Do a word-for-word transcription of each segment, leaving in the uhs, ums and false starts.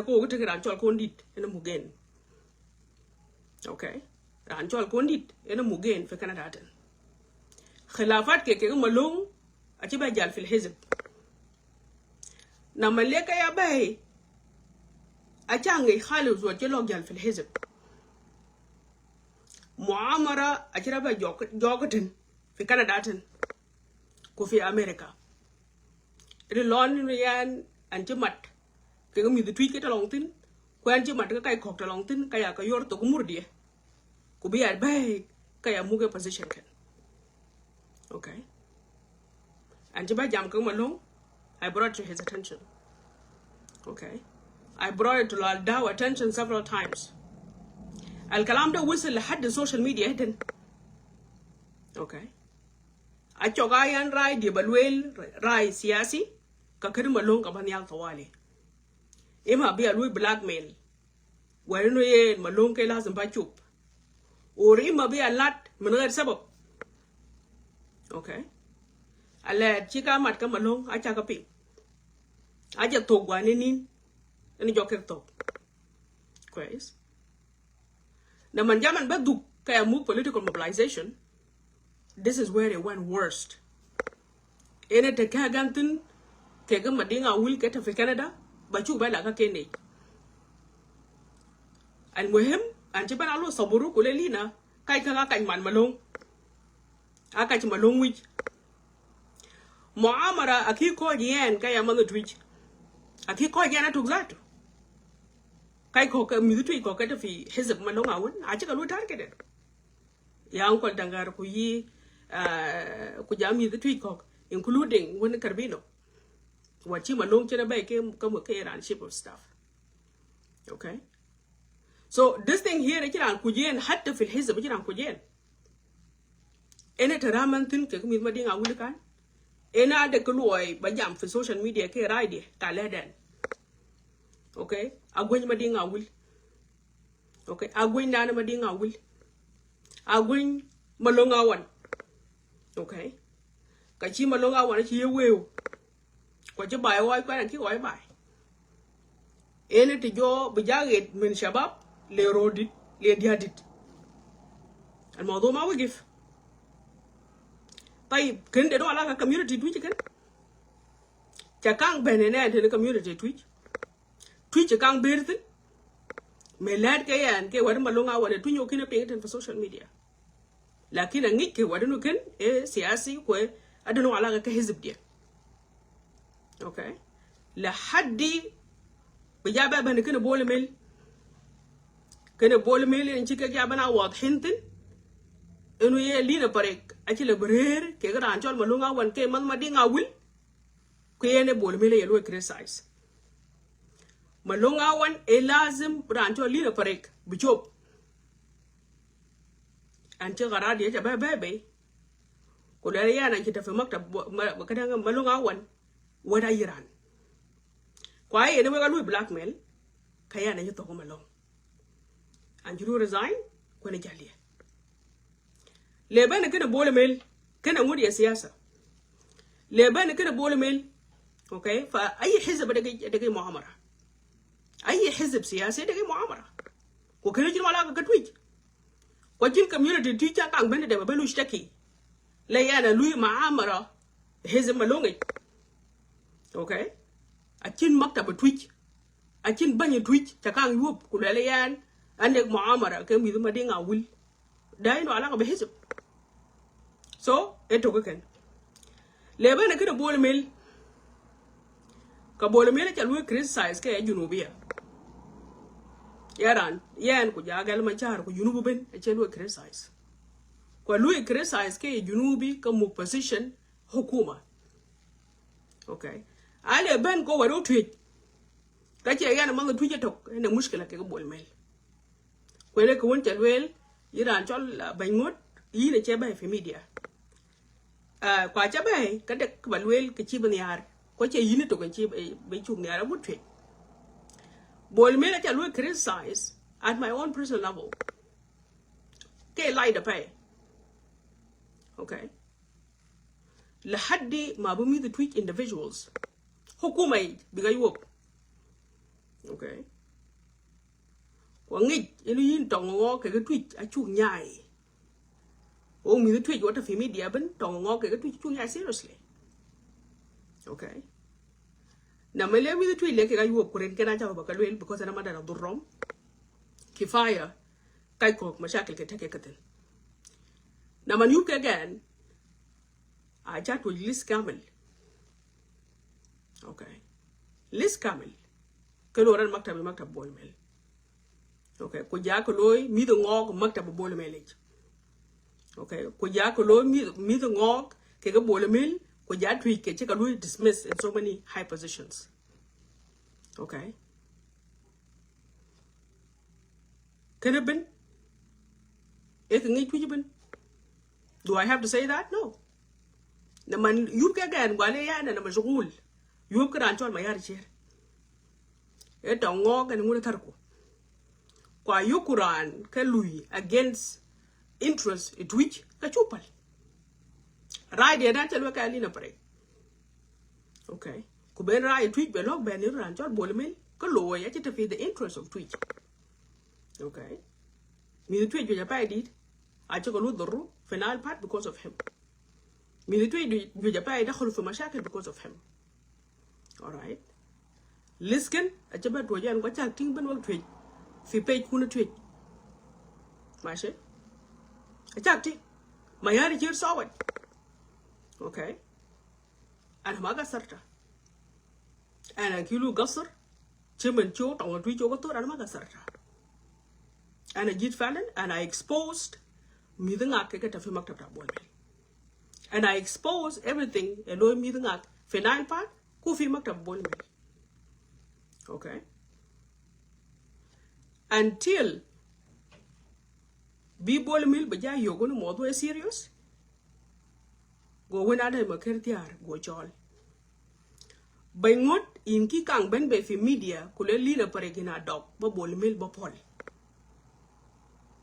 Kɛ ɣöö kɛ tekɛ raan cɔal Kondit ɛn ɛ muk ɛn. Okay. Raan cɔal Kondit ɛn ɛ muk ɛn fi Canada tɛn. Khilafat kɛ kɛ Malong a ci bɛ jal fil hizib. Na ma lek kɛ ya bɛy a ca ŋic khalis wä ci lɔk jal fil hizib. Muamara a ci rɔ bɛ jɔk, jɔk tɛn fi Canada tɛn. Ku fi America. Ri lɔn ni yɛn an ci mat kɛ mithi Tuic kɛ tɛ lɔŋ thin. Ku an ci mat kɛ kac kɔk tɛ lɔŋ thin ka ya kɛ yor thok mur diɛ. Ku bi a bɛy ka ya muk ɛ position kɛn. Okay. An ci bɛ jam kɛ Malong. I brought to his attention. Okay. I brought it to Lal Daw attention several times. Al kalam da wisil lihad social media hidden. Okay. A cɔk a yan rai diɛ ba luel rai siyasi ka kedi Malong ka ba nhial tawali. Ima bi a lui blackmail. Wɛri nu yeen Malong kɛ lazim ba cup. Or ima bi a lat min ɣer sabab. Okay. A lɛɛt ci ka mat kä Malong a ca kä piŋ. A jɛ thok guani nin. Ɛn jɔk kɛ thok. Kwes. Na man jaman bä dhuk kɛ a muk political mobilization. This is where it went worst. Ɛn ɛ te kä gan thin kɛ kä Madiŋ Awil kɛ te fi Canada ba cuk bɛ la kä kɛ nec. Al muhim an ci bän a lo saburu kulɛ lina kac kä kä kac man Malong. A kac Malong wic. Muamara a ki kɔc yɛn kɛ ya man Tuic. A ki kɔc yɛn a tuk zatu. Kac kɔk kɛ mithi Tuic kɔk kɛ te fi hizib Malong Awan a ci kɛ lo targeted. Ya Uncle Dangar ku yi, uh, ku ja mithi Tuic kɔk, including wun Carbino. Wa ci Malong ci na bɛ kɛ, kɛ, kɛ ran chief of staff. Okay. So this thing here, ci ran kujen, hatta fil hizib, ci ran kujen. Ɛn ɛ te raman thin kɛ mithi Madiŋ Awil kan. Ɛn a de kɛ luɔi ba jam fi social media kɛ rai diɛ ka lɛ dɛn. Okay. A gueny Madiŋ Awil. Okay. A gueny nani Madiŋ Awil. A gueny Malong Awan. Okay. Ka ci Malong Awan ci ye weu. Kua ci bay wai kuan ki wai bay. Ene ti jo bi jaget min shabab le rodit le diadit. Al mawdu ma wigif. Tayib, ken de do alaka community Tuic ken. Ca kaŋ bene ne ante community Tuic. Tuic ca kaŋ ber thin. Me lad ke yan ke wari Malong Awan e Tuic o kine ping tin for social media. Lakin a ŋic kɛ wä dunu ken e siyasi kuɛ a dunu alaka kɛ hizib diɛ. Okay. Lahadi bi ja bɛ bani kene Bol Mel. Kene Bol Mel in ci kɛ ja bana wadihin thin. Inu ye lina parek a ci le berer kɛ kɛ ran cɔl Malong Awan kɛ man Madiŋ Awil. Kɛ yene Bol Mel ye luɛ criticize. Malong Awan e lazim ran cɔl lina parek bi cop. An ci ɣarad yec a bɛ bɛ bɛ. Ku lɛl yan an ci tɛ fi maktab ma, ma, kadaŋ Malong Awan. Wada yiran. Kua yeni wek a lui blackmail. Ka yan an ci thok Malong. An ci lu resign. Kuɛn jal yɛ. Le bɛn kene Bol Mel. Kene ŋut yɛ siyasa. Le bɛn kene Bol Mel. Okay. Fa ayi hizib degi, degi muamara. Ayi hizib siyasi degi muamara. Ku kene jin wala ka Tuic. Kua cin community Tuic ca kaŋ ben de ba ben lu shtaki. Le yan a lui muamara hizib Malong ic. Okay. A cin maktab Tuic. A cin banyi Tuic ca kaŋ yuop ku lɛl yan a nek muamara kɛ mithi Madiŋ Awil. Da inu alaka bi hizib. So e tok kɛn. Le bɛn kene Bol Mel. Ka Bol Mel ca lui criticize kɛ Junubia. Yaran yan ku ja Gal Machar ku Junubu ben ca lui criticize. Kua lui criticize kɛ Junubi ka muk position hukuma. Okay. Ale ben ko wado Tuic. Ka ce yan man Tuic tok ne mushkila kɛ Bol Mel. Kuɛn kɛ wun ca luel, yi ran cɔl, ah, bany ŋot, yi ne cɛ bɛy fi media. Ah, kua ca bɛy, ka dek ba luel, ka ci bi nhiar. Kua cɛ yi ne tok, ci bi, bi cuk nhiar, a gut Tuic. Bol Mel ca luel criticize at my own personal level. Kɛ lai da pɛy. Okay. Lahadi ma bi mithi Tuic individuals. Hukuma yi, bi ga yuop. Okay. Wa ŋic in yin tɔŋ ŋɔ kɛ kɛ Twic a cuk nyai. Wok mithi Twic wä tɛ fi media bin tɔŋ ŋɔ kɛ kɛ Twic cuk nyai seriously. Okay. Na mɛ lɛ mithi Twic lɛ kɛ ka yuɔp kuren kɛ na ca ba kɛ luel because ɛn a ma dara dhur rɔm. Kifaya. Kac kɔk mashakil kɛ tekɛ kɛ thin. Na man yup kɛ gɛn. A ca tuɔc list kamil. Okay. List kamil. Kɛ lo̱r ɛn maktab, maktab Bol Mel. Okay. Ku ja kɛ lo̱ mithi ŋɔk maktab Bol Mel ic. Okay. Ku ja kɛ lo̱ mithi ŋɔk kɛ kɛ Bol Mel. Ku ja Twic kɛ ci kɛ lo̱ dismiss in so many high positions. Okay. Kɛn bin. Ɛ kɛ ŋic Twic bin. Do I have to say that? No. Nɛ man yup kɛ gɛn guali ya nɛ nɛ ma shugul. Yup kɛ ran chol ma yar chir. Ɛ tɔŋ ŋɔ kɛn ŋun thar ku. Kua yup ku ran kɛ lui against interest i Twic kɛ chupal. Right yɛ dan chɛ luɛ kɛ Lina Parek. Okay. Ku ben right Twic bɛ lɔk ben ni ran chol Bol Mel kɛ lo̱ ya chɛ tɛ fi the interest of Twic. Okay. Mithi Twic juɔc a pay dit. A cɛ kɛ luth dhurru fi Nile Park because of him. Mithi Twic juɔc a pay dakhul fi mashakil because of him. All right. List kɛn a cɛ bɛ tuɔc ɛn kua cak tiŋ ben wek Twic fi page kun Twic. Mashi. A cak tiŋ. Ma yari cir sawat. Okay. Ana ma gasarta. Ana kilu gasar. Cɛ mɛn cio̱ tɔŋ Twic cio̱ kɛ thor ana ma gasarta. Ana jit falen ana exposed. Mithi ŋak kɛ kɛ tɛ fi maktab ta Bol Mel. And I expose everything ɛ lo̱ mithi ŋak fi Nile Park ku fi maktab Bol Mel. Okay. Until bi Bol Mel bɛ ja yoguni mɔth wee serious. Go wen anɛ ma ker thiar go chol. Bɛ ŋot in ki kaŋ ben bɛ fi media ku lɛ Lina Parek in a dɔk bä Bol Mel bä pɔl.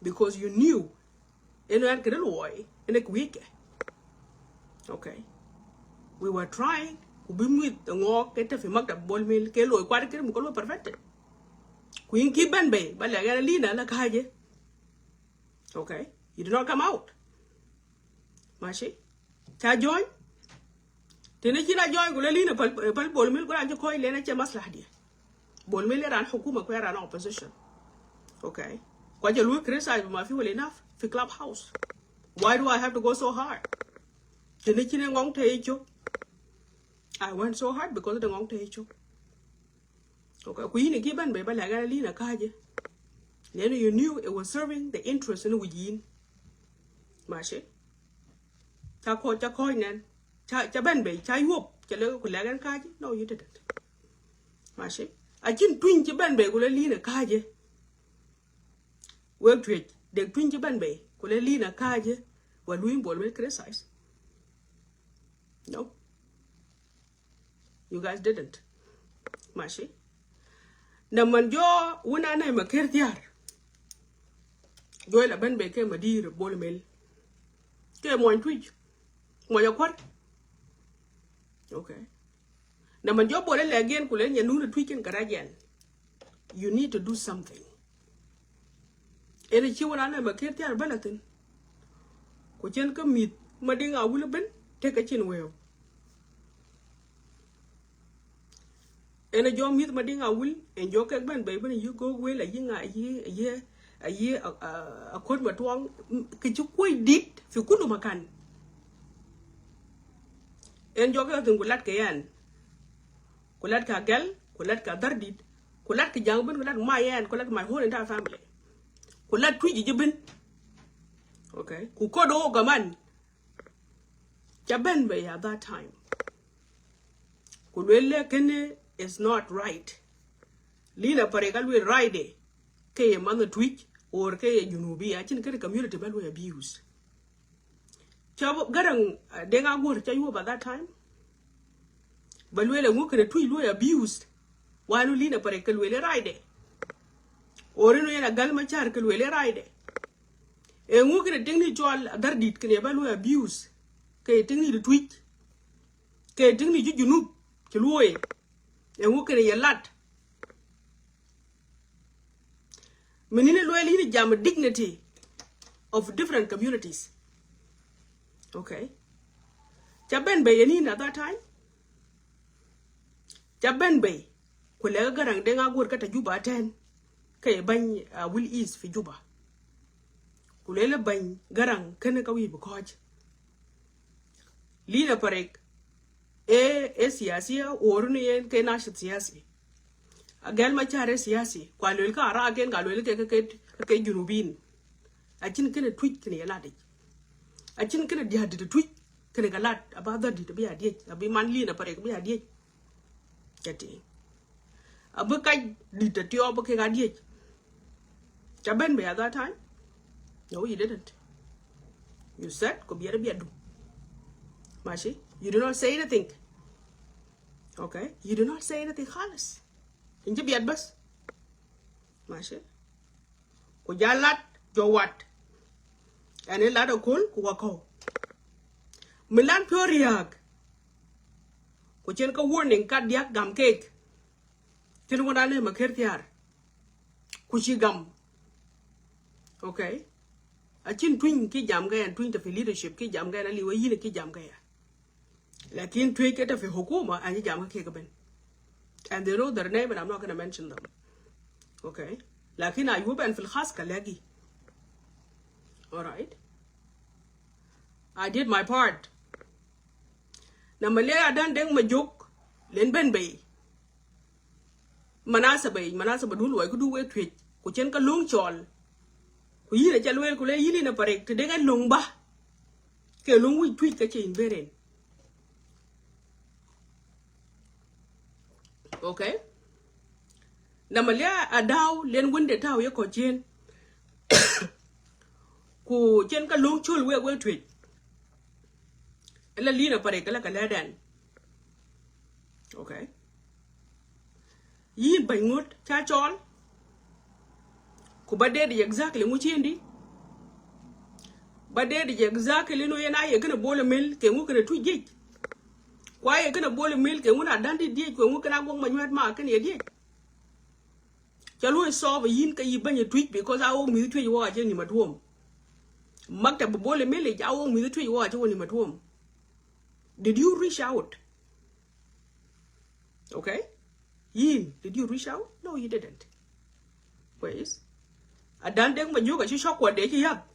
Because you knew. Ɛn ɣän kɛ dee luɔi ɛn ɛ kui̱kɛ. Okay. We were trying ku bi muith ŋɔ kɛ te fi maktab Bol Mel kɛ luɔi kuat kɛ mu kɛ luɔi prevented. Ku in ki ben bɛ bä lɛ gɛn Lina la ka̱jɛ. Okay. You did not come out. Mashi. Ca join. Tini ci na join ku lɛ Lina pal, pal Bol Mel ku ran ci kɔi lena cɛ maslaha dia. Bol Mel ran hukuma ku ran opposition. Okay. Kwa jɛ lui criticize ma fi wala enough fi clubhouse. Why do I have to go so hard? Tini ci ne ŋɔŋ te icho. I went so hard because the ŋɔŋ te icho. Okay, ku yini ki ben bɛ bä lɛ gɛn Lina ka̱jɛ. Then you knew it was serving the interest in wi̱c yin. Mashi. Ca kɔ, ca kɔi nɛn. Ca, ca ben bɛ, ca yuɔp, ca lɛ ku lɛ gɛn ka̱jɛ. No, you didn't. Mashi. A cin tuny ci ben bɛ ku lɛ Lina ka̱jɛ. Wek Twic, dek tuny ci ben bɛ ku lɛ Lina ka̱jɛ. Wa lui̱ Bol Mel criticize. No. You guys didn't. Mashi. Na man jɔ wuna na ma ker thiar. Jɔ la ben bɛ kɛ ma dir Bol Mel. Kɛ muɔny Twic. Muɔny a kuar. Okay. Na man jɔ Bol lɛ again ku lɛ nya nuna Twic kɛn kɛ rajian. You need to do something. Ɛn ci wä na nɛ ma ker thiar bä la thin. Ku cɛn kä mi̱th ma diŋ a wul ben tek kä cin weu. Ɛn jɔ mi̱th ma diŋ a wul ɛn jɔ kɛ ben bɛ ben yi gok wel a yi ŋa a yi a yi a yi a kot ma tuɔŋ. Kɛ ci kuɔy dit fi kulu makan. Ɛn jɔ kɛ thin ku lat kɛ yan. Ku lat ka gɛl, ku lat ka dhar dit, ku lat ki jaŋ bin, ku lat ma yɛn, ku lat my whole entire family. Ku lat Twic ji̱ bin. Okay. Ku kodo gaman. Ca ben bɛ ya that time. Ku luel lɛ kene is not right. Lina Parek a luel right de. Kɛ yɛ man Twic or kɛ yɛ Junubi a cin kene community bɛ luel abuse. Ca Garaŋ Deŋ Aguɔr ca yuɔp at that time. Bɛ lueel ɛŋu kɛnɛ Twic luɔi abused. Wanu Lina Parek kɛ lueel ɛ raydɛ. Or inu yɛn a Gal Macar kɛ lueel ɛ raydɛ. Ɛŋu kɛnɛ tiŋni cɔal a dhar dit kɛnɛ bɛ luɔi abused. Kɛ tiŋni di Twic. Kɛ tiŋni ji̱ Junub ci luɔi. Ɛŋu kɛnɛ yɛ lat. Min in lueel in jam dignity of different communities. Okay. Ca ben bɛy yɛn in at that time. Ca ben bɛy. Ku lɛk Garaŋ Deŋ Aguɔr kä ta Juba tɛn. Kɛ bany, uh, Will East fi Juba. Ku lɛl bany Garaŋ kɛn kä wi̱i̱ bi kɔc. Lina Parek. E, e siyasi, or ni yen kɛ national siyasi. A gɛl ma care siyasi. Kua luel ka ara ken ka luel kɛ, kɛ, kɛ, kɛ Junubin. A cin kɛn tuic kɛn yɛ lat ic. A cin kɛn dia̱a̱ dit tuic kɛn kɛ lat. A ba dhɔr dit a bi a diec. A bi man Lina Parek a bi a diec. Kɛ ti. A bi kac dit a tiɔp kɛ ka diec. Ca ben bɛy at that time? No, you didn't. You said, ku biɛt a biɛt du. Mashi, you did not say anything. Okay? You did not say anything خالص. In ji̱ biɛt bäth. Mashi. Ku ja lat, jɔ wat. Ɛn in lat a kol, ku wa kɔw. Mi lan piɔ riak. Ku cien kä warning kat diak gam kek. Tin wun a lɛ ma ker thiar. Ku ci gam. Okay. A cin tuny ki jam kɛ, ɛn tuny te fi leadership ki jam kɛ, ɛn a liwa yin ki jam kɛ. Lakin tuny kɛ te fi hukuma, ɛn ci jam kɛ kek ben. And they know their name and I'm not gonna mention them. Okay. Lakin a yuben fil khas ka lagi. All right. I did my part. Na ma lɛ a dan deng ma jok, len ben bɛy. Manasaba, manasaba dun luɔi ku du wek tuec. Ku cien ka luŋ cɔl. Ku yin a ca luel ku lɛ yin in a parek. Te dek a luŋ ba. Kɛ luŋ wic tuec ka cɛ in beren. Okay. Na ma lɛ a daw len wende taw ye kɔ cien. Ku cien ka luŋ cɔl wek wek tuec. Ɛla Lina Parek, ɛla ka lɛ dɛn. Okay. Yin bany ŋut ca cɔl. Ku ba dee di exactly ŋu ciendi. Ba dee di exactly nu yen a ye kene bol mel ke ŋu kene tuc jiec. Ku a ye kene bol mel ke ŋu na dan di diec ku ŋu kene a guɔŋ ma nyuɛt ma kene ye diec. Ca luɔi solve yin ka yi bany tuic because a wok mithi tuic wok a cɛ ni ma tuom. Maktab bol mel a wok mithi tuic wok a cɛ wok ni ma tuom. Did you reach out? Okay? Yin, did you reach out? No, you didn't. Kwes. A dan dek ma nyuka ci shakwa de ci yap.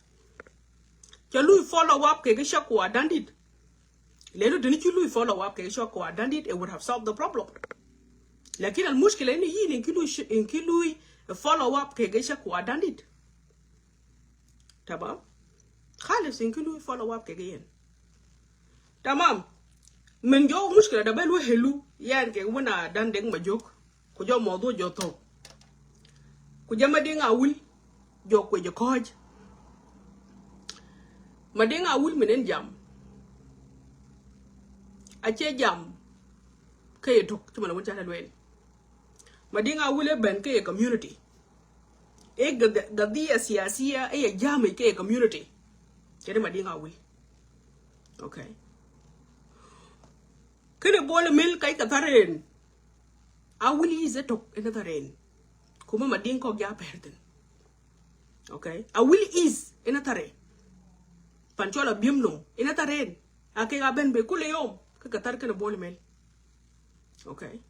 Ca lui follow up ke ke shakwa dan dit. Lenu deni ci lui follow up ke ke shakwa dan dit, it would have solved the problem. Lakin al mushkila ini yin in ki lui sh-, in ki lui follow up ke ke shakwa dan dit. Tamam. Khalis in ki lui follow up ke ke yen. Tamam. Min jɔ mushkila da bɛ lu helu yan ke wuna dan dek ma jok. Ku jɔ mɔdhu jɔ thok. Ku jɛ ma ding a wul jɔ kwe jɛ kɔj. Ma ding a wul min en jam. A cɛ jam. Ke ye tok ci ma la wun ca ta luel. Ma ding a wul e ben ke ye community. E gadhiya siyasiya e ye jam ke ye community. Kede ma ding a wul. Okay. Kene bol mel kai ka tharen. A wul is e tok ene tharen. Kuma ma ding kok ja perten. Okay. A wul is ene thare. Pan chola bim no ene tharen. A ke ga ben be kule yom. Ke ka thar kene bol mel. Okay.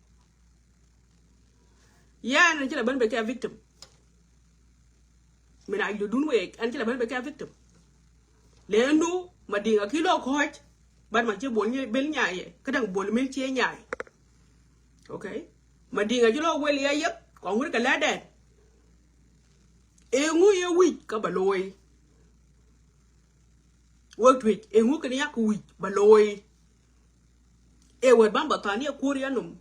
Yan an ci la ben bɛ kɛ a victim. Min a yudun wek an ci la ben bɛ kɛ a victim. Lendu ma diŋ a kilo kɔc. Ban ma ci bol nye bel nyaye. Ka daŋ bol mel cie nyaye. Okay. Ma diŋ a ci lo wel ya yep. Kɔŋ wur ka la dɛn. E ŋu ye wic ka ba loy. Wek tuec e ŋu ken yak wic ba loy. E wet ban ba thani a kuor ya nom.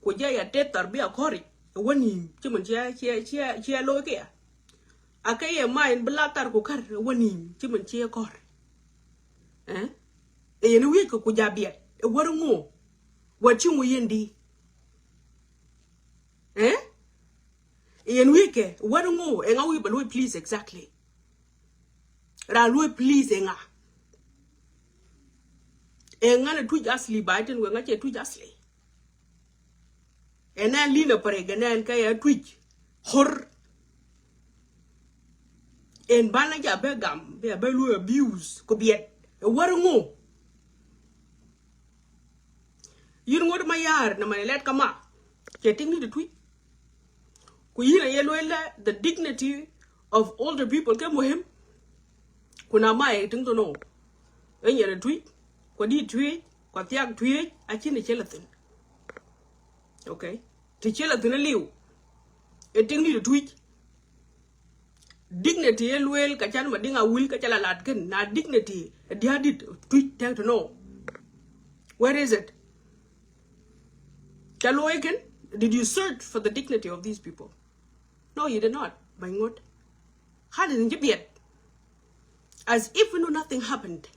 Ku jɛ ya tet thar bi a kɔric e wä niim ci min ciɛ ciɛ ciɛ ciɛ looi kiɛ. A ke yɛ ma in bi la thar ku kar e wä niim ci min ciɛ kɔr. Eh? E yɛn wiec kɛ ku ja biɛt e wär ŋu. Wät ci ŋu yen di. Eh? E yɛn wiec kɛ e wär ŋu e ŋa wiec ba looi please exactly. Ran luɔi please e ŋa. E ŋa ne tuc asli ba iten wek ŋa ce tuc asli. E nɛn lina pare ge nɛn kɛ ya tuc. Hor. Ɛn banɛ ca bɛ gam, bɛ, bɛ luɔi abuse ku biɛt. Ɛ wär ŋu? Yïn ŋot ma yar na mani lɛt kama. Cɛ tiŋ ni ti Tuic. Ku yïn a yɛ luel la the dignity of older people kɛ muhim. Ku na ma yɛ tiŋ to no. Ɛ nyɛ ti Tuic. Kua di Tuic, kua thiak Tuic, a cin ti cɛ la thin. Okay. Ti cɛ la thin a liw. Ɛ tiŋ ni ti Tuic. Dignity ɛ luel ka can ma diŋ a wil ka ca la lat kɛn. Na dignity ɛ dia̱a̱ dit Tuic tɛk to no. Where is it? Ca luɔi kɛn? Did you search for the dignity of these people? No, you did not. Bany ŋot. Halis in ci biɛt. As if no nothing happened.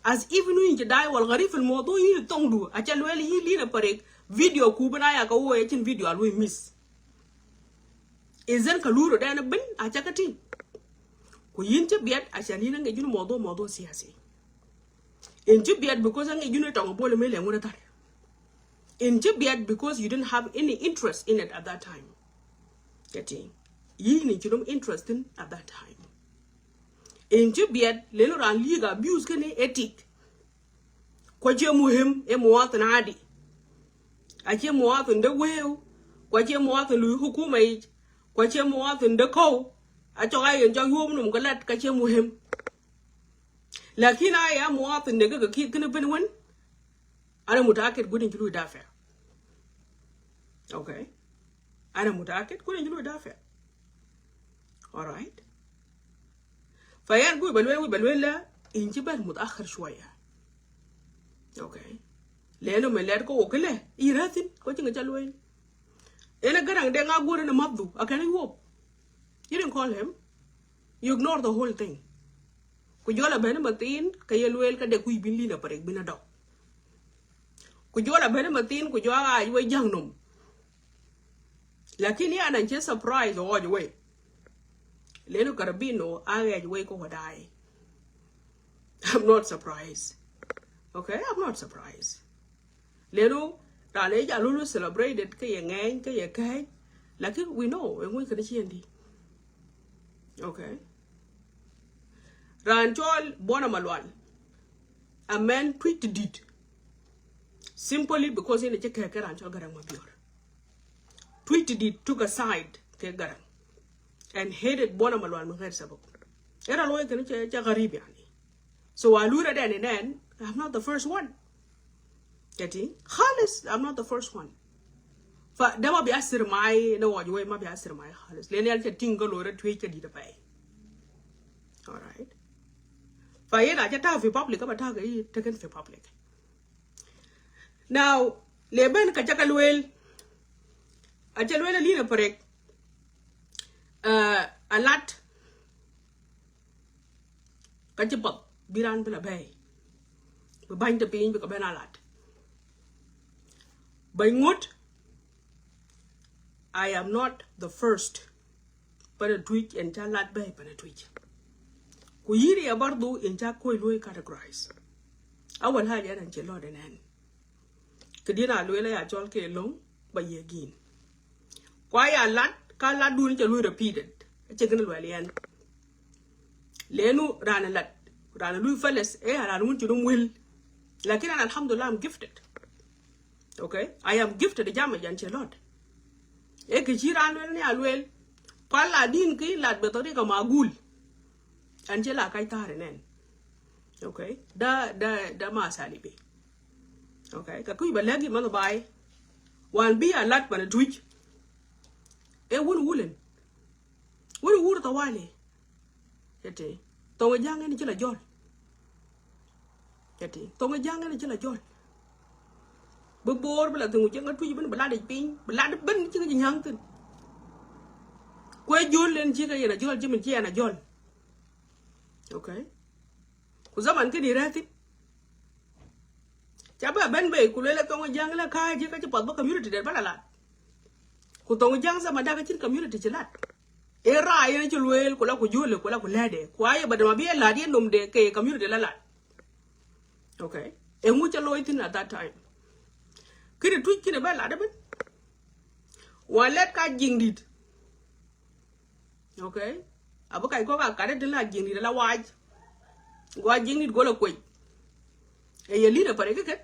As if no in ci dai wal gharif al mawdu in thoŋdu. A ca luel yi Lina Parik. Video ku bina ya ka wo ya cin video a luɔi miss. Izan ka luro dɛn bin a ca ka tin. Ku yin ci biɛt a ca ni na ŋɛ jun mawdu, mawdu siyasi. In ci biɛt because a ŋɛ jun tɔŋ bol mi lɛ ŋun a tar. In ci biɛt because you didn't have any interest in it at that time. Getting. Yin in ci dom interest in at that time. In ci biɛt leno ran liga abuse kene etik. Kua cie muhim, ɛ muwatin adi. A cie muwatin de weu. Kua cie muwatin lui hukuma ic. Kua cie muwatin de kɔw. A cɔk a yen cɔk yuɔm num kɛ lat ka cie muhim. Lakin a ya muwatin de kɛ kɛ kiɛ kini ben wen. Ana mutakid gudin ci lui dafe. Okay. Ana mutakid gudin ci lui dafe. All right. Fa yan gui ba luel, gui ba luel la in ci ben mutaakhir shwaya. Okay. Leno me lɛt ko wokile i ratin ko ci ŋa ca luel. Ena Garang de ŋa gure na mabdu a kena yuop. You didn't call him. You ignore the whole thing. Ku jɔl a ben ma thin ka ye luel ka de kui̱ bin Lina Parik bin a dɔk. Ku jɔl a ben ma thin ku jɔl a ɣaac wei ja̱ŋ nom. Lakin yan an cɛ surprise ɣɔc wei. Lenu Karabino a ɣɛc wei ko wä da̱a̱y. I'm not surprised. Okay, I'm not surprised. Lenu ran ëë ca lulu celebrated kä yɛ ŋɛny kä yɛ kɛɛny. Lakin we know ɛ ŋuc kɛn ciendi. Okay. Ran cɔl Buɔna Malual. A mɛn Tuic ti dit. Simply because in a cɛ kɛɛk kɛ ran cɔl Garaŋ Mabior. Tuic ti dit took a side kɛ Garaŋ and hated Buɔna Malual min ɣɛr sabab. Era luɔi kɛn cɛ, cɛ gharib yani. So a lura dɛn in ɛn, I'm not the first one. Getting? Khalis, I'm not the first one. Fa da ma bi asir mai na waj wei ma bi asir mai khalis. Leni an cɛ ting ka lura Tuic ka dit a pay. All right. Fa yena cɛ ta fi public, ama ta ka yi taken fi public. Now, le ben ka cakal wel. A cakal wel a Lina Parik. Uh, a lat. Ka ci path bi ran bi la bɛy. Bi bany te piny bi ka ben a lat. Bany ŋut. I am not the first. Panɛ Tuic in ca lat bɛy Panɛ Tuic. Ku yiri ya bardu in ca koy luoy categorize. Awal haja ɛn an ci lɔt ɛn ɛn. Kɛ diɛn a lueel a ya cɔl kɛ loŋ ba yɛ gi̱i̱n. Kua ya lat ka lat dun ca luoy repeated. A cɛ gin luɛl yɛn. Lenu ran lat ran lui feles ɛ ran wun ci dum wil. Lakin an alhamdulillah, I'm gifted. Okay, I am gifted. Jama jan cɛ lɔt. Ɛ kɛ ci ran luel ni a luel. Kua la din ki lat bɛ tɔrika magul. An cɛ la kai tari nɛn. Okay, da da da ma sali bi. Okay, ka kuy ba lagi man bai. Wan bi a lat Panɛ Tuic. Ɛ wun wulen. Wun wur tawali. Cɛ ti thɔŋ ja̱ŋ ɛn ci la jɔl. Cɛ ti thɔŋ ja̱ŋ ɛn ci la jɔl. Bi bo̱o̱r bi la thiŋ ku cieŋ kä Tuic ben bi lat ic piny bi lat ben ci kä ci nya̱ŋ thin. Kuɛ jol ɛn ci kä yɛn a jɔl ci min ci ɛn a jɔl. Okay. Ku zaman kä ni rɛ̈ thin. Ca bɛ ben bei ku luel ɛ thɔŋ ja̱ŋ la ka̱a̱c ci kä ci path bä community dɛr bä la lat. Ku thɔŋ ja̱ŋ zaman dak cin community ci lat. Ɛ raay yɛn ci lueel ku la ku jolɛ ku la ku lɛtdɛ ku ayɛ bɛ dɛm a bi ɛ la̱t yɛn nomdɛ kɛ community la la̱t. Okay. Ɛŋu cɛ lo̱c thi̱n at that time? Kinɛ Tuic kinɛ bɛ la̱t ɛ ben. Wa lɛt ka jiŋ di̱t. Okay. A bi kac kɔk a kat itin la jiŋ dit ala wac. Gua jiŋ dit gol a kuec. Ɛ yɛ li̱n a pare kä kɛn.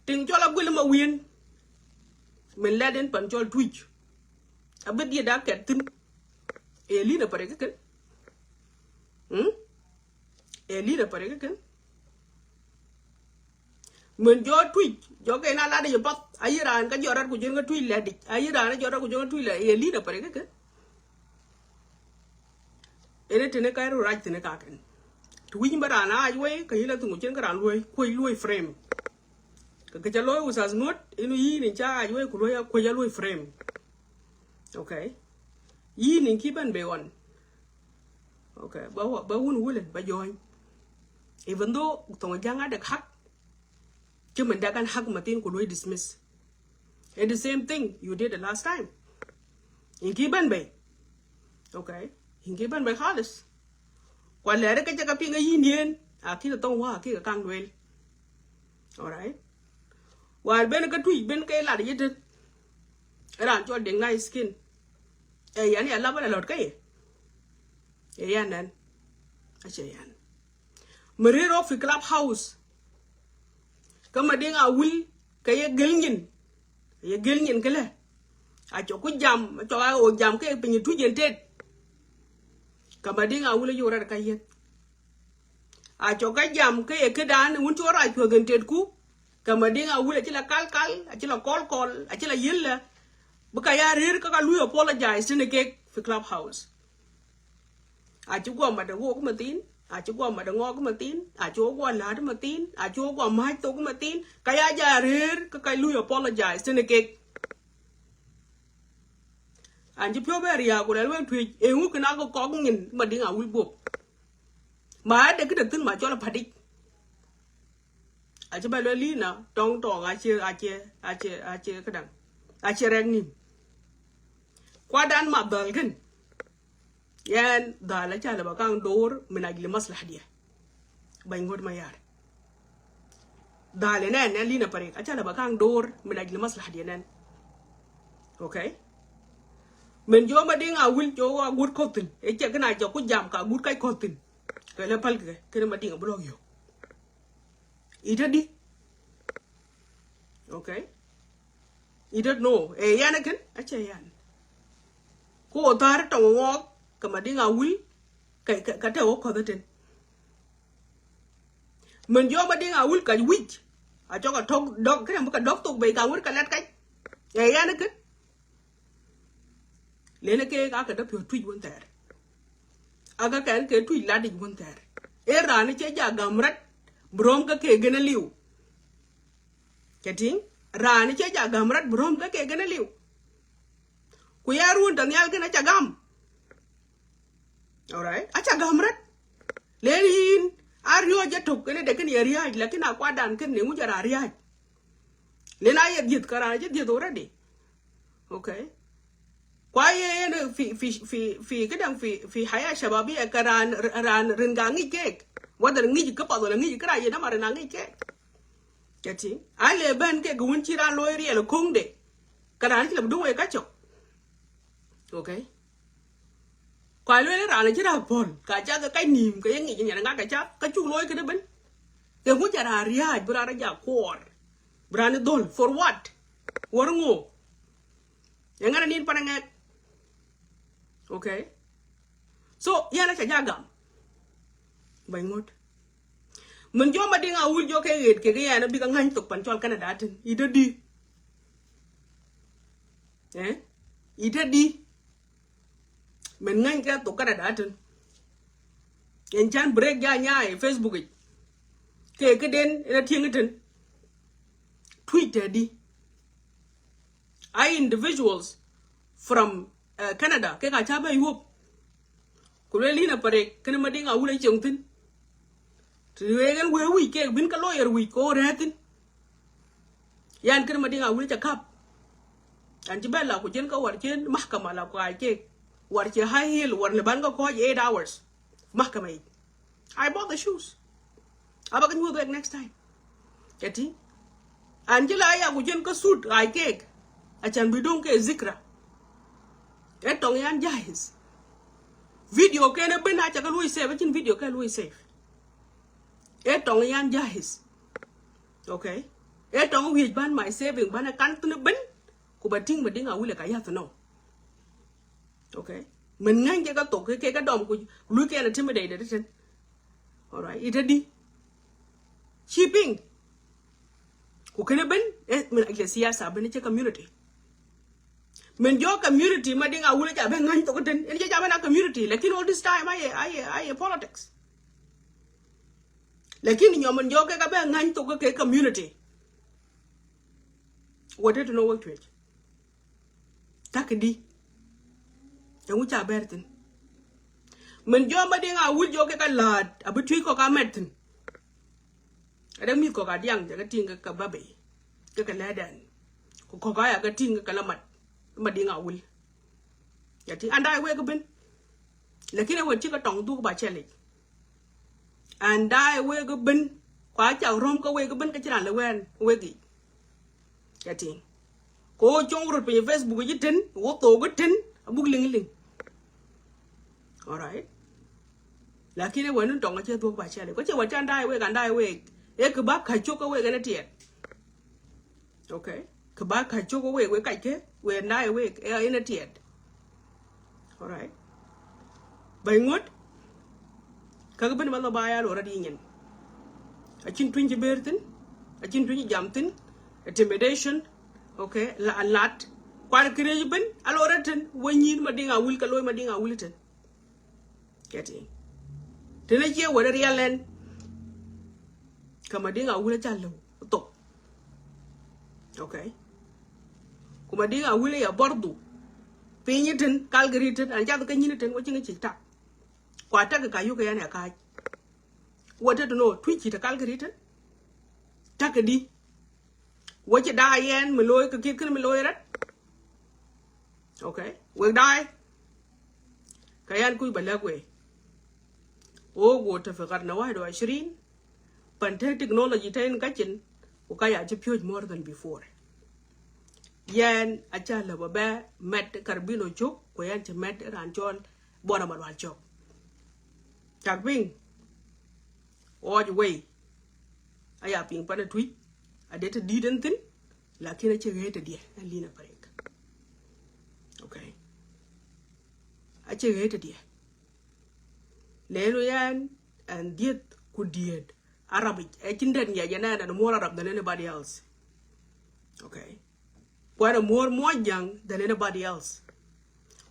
Tiŋ cɔl a guil ma wi̱en. Min lɛt in pan cɔl Tuic. A bi diet a kɛt thin. Ɛ yɛ li̱n a pare kä kɛn. Hmm? Ɛ yɛ li̱n a pare kä kɛn. Min jɔɔ Tuic, jɔɔ kɛ na lat i̱ path, a yi raan kä jɔɔ rat ku ji̱n kä Tuic lɛt i̱. A yi raan kä jɔɔ rat ku ji̱n kä Tuic lɛt i̱. Ɛ yɛ li̱n a pare kä kɛn. Ɛn ɛ tini kä ru rac tini ka kɛn. Ti wi̱c bä raan a ac wei, kä yi la thun ku ji̱n kä raan luɔ̱i, kuec luɔ̱i frame. Kä kɛ ca lo̱i Usas Ŋuɔ̱t, in wi̱i̱ ni ca ac wei ku luɔ̱i a kuec a luɔ̱i frame. Okay. Yi ni ki ben be ɣɔn. Okay. Ba wa-, ba wun wulɛ, ba jɔny. Even though thɔŋ jaŋ a dek hak, ci min dek an hak ma thin ku luɔ̱i dismiss. It's the same thing you did the last time. In ki ben be. Okay. In ki ben be khalis. Kua lɛri kä jɛ ka piŋ a yin yen. A ki thɔŋ wa, a ki ka kaŋ duel. All right. War ben kä Tuic ben kä lat yitin. Ran cɔl Deng Nice Skin. Ɛ yan ya lap ala lɔt kä ye. Ɛ yan nɛn. A cɛ yan. Mi rir rɔ fi Clubhouse. Kä Madiŋ Awil kɛ yɛ gel nyin. Yɛ gel nyin kɛ lɛ. A cɔ ku jam, a cɔ a o jam kɛ piny Tuic yɛn tet. Kä Madiŋ Awil a yio̱w rat kä yɛn. A cɔ kä jam kä yɛ kä dan wun ci wä rac puɔth in tetku. Kä Madiŋ Awil a ci la kal kal, a ci la kɔl kɔl, a ci la yi̱l la. Bi ka ya rir kä ka luy apologize tini kek fi Clubhouse. A ci guɔ mat a wok ma thin, a ci guɔ mat a ŋɔk ma thin, a ci wok guɔ la̱t ma thin, a ci wok guɔ ma̱c thok ma thin. Ka ya ja rir kä ka luy apologize tini kek. An ci piɔp bɛ riaak ku lɛl wek Tuic, e ŋu kina kɛ kɔk nyin Madiŋ Awil buɔp. Ma a dek ki te thin ma cɔl a padic. A ci bɛ luel lina tɔŋ tɔŋ a ci, a ci, a ci, a ci kädaŋ. A ci rɛk nim. Kuadan ma dhal ken. Yɛn dhal a ca lɛ ba kaŋ door min ajli maslaha diɛ. Bany ŋot ma yar. Dhal inɛn nɛn lina parik a ca lɛ ba kaŋ door min ajli maslaha diɛ nɛn. Okay. Min jɔ Madiŋ Awil jɔ a gut kothin. E cɛ kina jɔ ku jam ka gut kaj kothin. Kɛ lɛ pal kɛ kini Madiŋ a bulok yo. Ita di. Okay. Ita no. E yan ken a cɛ yan. Ko thar tɔŋ ŋɔk ka Madiŋ Awil ka, ka, ka te wä kɔth tin. Min jɔ Madiŋ Awil ka wic. A cɔk a tɔk dɔk kene bi ka dɔk thok bei ka wur ka lɛt kaj. E yan ken. Lenɛ kek a kɛ däpiɔth Tuic wun thɛɛr. A kɛ kɛn kɛ Tuic lat ic wun thɛɛr. E raan cɛ ja gam rat bi rɔm kä kek gɛn a liw. Cɛ tiŋ raan cɛ ja gam rat bi rɔm kä kek gɛn a liw. Ku ya ruun tɔ nhial kɛn a ca gam. All right. A ca gam rat. Len yin a riɔc jɛ tok kɛn a dek kɛn yɛ riac lakin a kuadan kɛn ni ŋu jɛ ra riac. Len a yɛ dhieth kä raan cɛ dhieth already. Okay. Kua yɛ yɛn fi, fi, fi, fi, kidaŋ fi, fi haya shababiya kɛ raan, raan rin ka ŋic kek. Whether ŋic kä path wala ŋic kä ra yɛ dama rin a ŋic kek. Kɛ ti a lɛ ben kek wun ci raan loy riɛl koŋde. Kɛ raan ci lɛ bi duŋ wee ka cɔk. Okay. Kua luel raan ci ra pɔl ka ca kɛ kac niim kɛ yɛ ŋic nyɛ ŋa kɛ ca ka cuk loy kɛ dee ben. Kɛ ŋu ca raan riac bi raan ra ja kuɔr. Bi raan dhol for what? Wär ŋo? Yɛ ŋa̱n anin pan aŋɛk. Okay. So yɛn a ca ja gam. Bany ŋot. Min jɔ Madiŋ Awil jɔ kɛ ɣet kɛ kɛ yɛn a bikɛ ŋa̱ny thok pan cɔl Canada tin. Ita di. Eh? Ita di. Min ŋa̱ny kɛ thok Canada tin. Yɛn can break ja nyaay Facebook ic. Kɛ kɛ den ina tieŋ itin. Tuic tɛ di. Ai individuals from, uh, Canada kɛ ka ca bɛ yuɔp. Ku luel yin a parik kɛn Madiŋ Awil a cieŋ thin. Ti wee kɛn wee wic kɛ bin kä lawyer wic kɛ wä rɛɛ thin. Yan kɛn Madiŋ Awil ca kap. An ci bɛ la ku jɛn kä war cien mahkama la ku ay kek. War ci high heel war ni ban kä kɔc eight hours. Mahkama ic. I bought the shoes. Aba kä nyuɔth wek next time. Kɛ ti. An ci la ya ku jɛn kä suit ay kek. A can bi doŋ kɛ zikra. Ɛ tɔŋ yan jahis. Video kɛn ɛ ben a cɛ kɛ luɔc save, a cin video kɛ luɔc save. Ɛ tɔŋ yan jahis. Okay. Ɛ tɔŋ wiec ban my saving ban ɛ kan thin ɛ ben. Ku ba tiŋ Madiŋ Awil ɛ ka yath nɔ. Okay. Min ŋa̱ny kɛ ka thok kɛ ka dɔm ku luc kɛn ɛ timidate ɛ tin. All right. Ita di. Ci piŋ. Ku kɛn ɛ ben ɛ min ajli siasa ben ɛ cɛ community. Min jɔ community Madiŋ Awil ca ben ŋa̱ny thok tin. Ɛn cɛ ca ben a community. Lakin all this time aye, aye, aye politics. Lakin nyɔm min jɔ kɛ ka ben ŋa̱ny thok kɛ community. Wä te ti nɔ wä cuec. Ta̱k di. Ɛŋu ca bɛr thin. Min jɔ Madiŋ Awil jɔ kɛ ka la̱a̱t a bi tui̱ kɔk a mɛt thin. A dee mi̱th kɔk a diaŋ jɛ kɛ ti̱i̱ŋ kɛ kɛ bäbɛ kɛ kɛ lɛɛdɛn. Ku kɔk a ya kɛ ti̱i̱ŋ kɛ kɛ la mat Madiŋ Awil. Yɛ ti an da̱a̱ wek ben. Lakin ɛ wet ci kɛ tɔŋ dhuk ba cɛ lic. An da̱a̱ wek ben. Kua cak röm kä wek ben kä ci ran lɛ wɛn wek i̱. Yɛ ti. Ko cuɔ̱ŋ rot piny Facebook ji̱ tin wä thok i̱ tin a buk liŋ liŋ. All right. Lakin ɛ wɛn ni tɔŋ a cɛ dhuk ba cɛ lic. Ko cɛ wet ci an da̱a̱ wek an da̱a̱ wek. Ɛ kɛ ba ka̱c cok kä wek ɛn ɛ tiɛt. Okay. Kɛ ba ka̱c cok wek wek kac kɛ wek na wek ɛ in a tiɛt. All right. Bɛ ŋuɔ̱t. Kä kɛ ben ma lɔ ba ya lɔ rɔ di nyin. A cin tuny ci ber thin. A cin tuny ci jam thin. Intimidation. Okay. La a lat. Kuan kire ci ben a lɔ rɔ tin wä nyin Madiŋ Awil kɛ loy Madiŋ Awil tin. Kɛ ti. Tin a ciɛ wä rɛ rial ɛn. Kä Madiŋ Awil a ca lɛw thok. Okay. Ku Madiŋ Awil ya bɔrdu. Piny itin, Calgary itin, an cath kä nyin itin, wä ci ŋi̱ ci tak. Kua tak ka yuk yan ya kac. Wä te to no, tui̱ ci te Calgary itin. Tak di. Wä ci da̱a̱ yɛn mi loy kä ki̱th kin mi loy rat. Okay. Wek da̱a̱. Kä yan kuc ba lɛk wee. Wä wä te fi karna wahid wa ishirin. Pan te technology te in kacin, ku ka ya ci piöc more than before. Yɛn a ca lɛ bä bɛ mɛt Karbino cuk, ku yɛn ci mɛt ran cɔl Buɔra Malual cuk. Cak piŋ, ɣɔc wei, a ya piŋ pan a tui̱, a det a di̱t ɛn thin, lakin a ci ɣet a diɛ, ɛn lin a parik. Okay. A ci ɣet a diɛ. Lɛn wi̱i̱ ɛn, ɛn dhieth ku diet. Arab ic, ɛ cin det ŋiɛc ɛn ɛn more Arab than anybody else. Okay. Kuan ɛ more Muɔnyjäŋ than anybody else.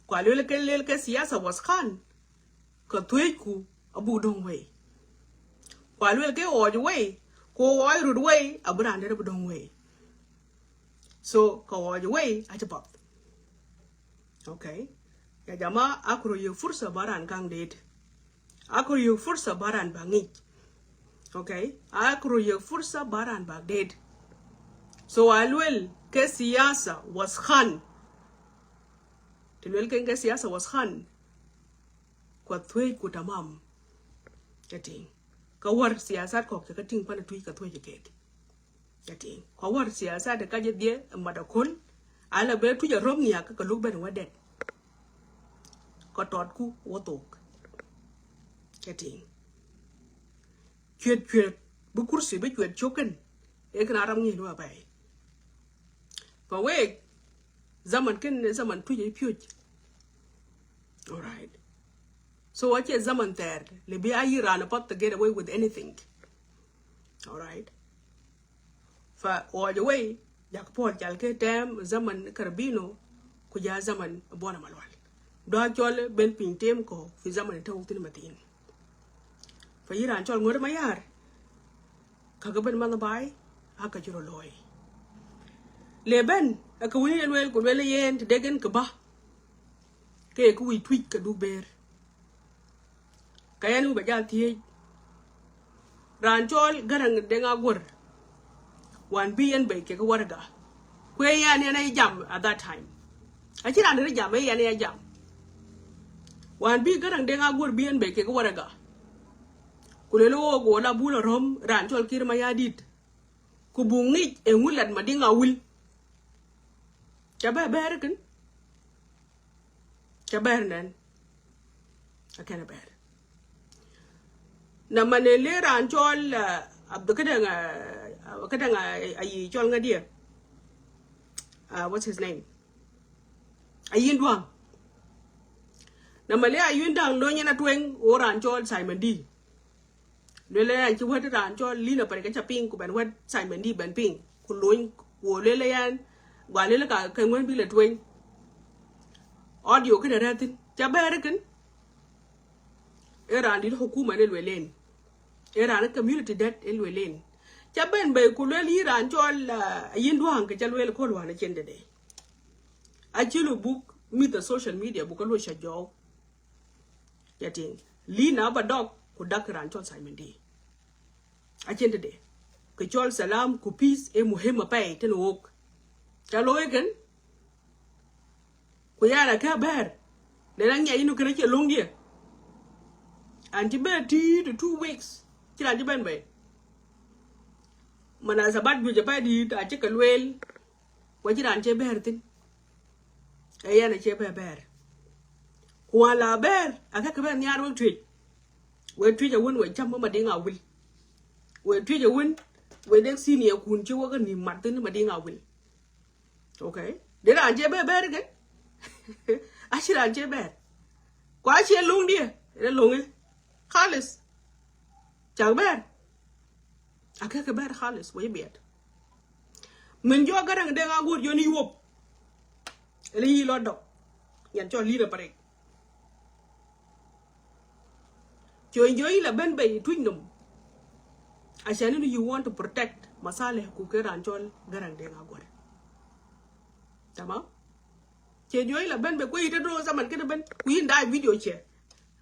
Kua luel kɛ lel kɛ siasa was khan. Kä thuecku a buk dɔ̱ŋ wei. Kua luel kɛ ɣɔɔc wei, ku ɣɔɔc rut wei, a bi raan det a bi dɔ̱ŋ wei. So, kä ɣɔɔc wei, a ci path. Okay. Ya jama, a kuro yek fursa ba ran kaŋ det. A kuro yek fursa ba ran ba ŋic. Okay. A kuro yek fursa ba ran ba det. So, a luel kɛ siasa was khan. Ti luel kɛ kɛ siasa was khan. Kua thuec ku tamam. Kɛ tiŋ. Kä wär siasat kɔk cɛ kä tiŋ pan a tui̱ kä thuec kɛ. Kɛ tiŋ. Kua wär siasat kä jɛ dhiɛ mat a kol. Ala bɛ tui̱ a röm nhiak kä luk ben wä dɛt. Kä tɔt ku wä thok. Kɛ tiŋ. Cuet cuet bi kursi bi cuet cok kɛn. Ɛ kɛn a ram ŋi̱i̱c wä pay. Fa wek zaman kɛn ɛ zaman tui̱ a i̱ piöc. All right. So a ciɛ zaman thɛɛr lɛ bi a yi ran a path to get away with anything. All right. Fa ɣɔɔc away jak Paul cal kɛ tɛm zaman Karbino ku ja zaman Buɔra Malual. Dɔ̱a̱ cɔl ben piny tem kɔ fi zaman in te wok thin mathin. Fa yi ran cɔl Ŋot Mayar. Kä kɛ ben man ba̱a̱y a kä ci rɔ lo̱o̱y. Lɛ ben a kä wuni luel ku luel yɛn ti dek in kä ba. Kɛ kä wi̱i̱ tui̱c kä duk ber. Kä yɛn wi̱i̱ ba jal thiec. Ran cɔl Garaŋ Deŋ Aguer. Wan bi yɛn bɛy kɛ kä warɛga. Kuɛ yɛn yɛn a jam at that time. A ci ran ri jam ɛ yɛn a jam. Wan bi Garaŋ Deŋ Aguer bi yɛn bɛy kɛ kä warɛga. Ku lele wok wok la bul a röm ran cɔl Kiir Mayardit. Ku buk ŋic ɛŋu lat Madiŋ Awil. Cɛ bɛ bɛr kɛn. Cɛ bɛr nɛn. Akɛn a bɛr. Na man ɛ lɛ raan cɔl, uh, Abdu Kadang, uh, Kadang, uh, ayi cɔl ŋa diɛ. Uh, what's his name? Ayin Duaŋ. Na man lɛ Ayin Duaŋ lo nyɛn a tueŋ o raan cɔl Simon D. Luelɛ yan ci wet raan cɔl Lina Parik ca piny ku bɛn wet Simon D bɛn piny. Ku lony ku luelɛ yan gua luelɛ ka kɛ ŋuɛn bi lɛ tueŋ. Audio kɛn rɛthin ca bɛr kɛn. Ɛ raan dit hukuma ni luelen. Ɛ raan community det in luelen. Ca ben bɛ ku luel yi raan cɔl, uh, Ayin Duaŋ kɛ ca luel kol wan a cin dede. A ci lu buk mi the social media buk a lu ca jɔw. Ca tiŋ. Lina ba dɔk ku dak raan cɔl Simon D. A cin dede. Kɛ cɔl salam ku peace ɛ muhim a pɛy tin wok. Ca lo ɛ kɛn. Ku yan a kɛ bɛr. Dee na ŋiac inu kɛn a ciɛ loŋ diɛ. An ci bɛ ti to two weeks. Ci ran ci ben bɛ. Munasabat juec a pɛy dit a ci kɛ luel. Wa ci ran cɛ bɛr thin. Ɛ yan a cɛ bɛ bɛr. Ku wan la bɛr a kɛ kɛ bɛ nhiar wek tuec. Wek tuec a wen wek cam ma Madiŋ a wil. Wek tuec a wen wek dek senior kun ci wek a ni mat thin Madiŋ a wil. Okay. Dee raan cɛ bɛ bɛr kɛ. A ci raan cɛ bɛr. Kua cɛ loŋ diɛ. Rɛ loŋ ɛ. Khalis. Cak bɛr. A kɛ kɛ bɛr khalis wec biɛt. Min jɔ Garaŋ Deŋ Aguɔr jɔ ni yuɔp. Ili yi lɔ dɔk. Nyan cɔ Lina Parik. Cɔ in jɔ ila ben bɛ i tuic nom. Acan inu you want to protect masalih ku kɛ ran cɔl Garaŋ Deŋ Aguɔr. Tamam. Cɛ jɔ ila ben bɛ kuɛ ite dro zaman kɛn ben ku yin dai video cɛ.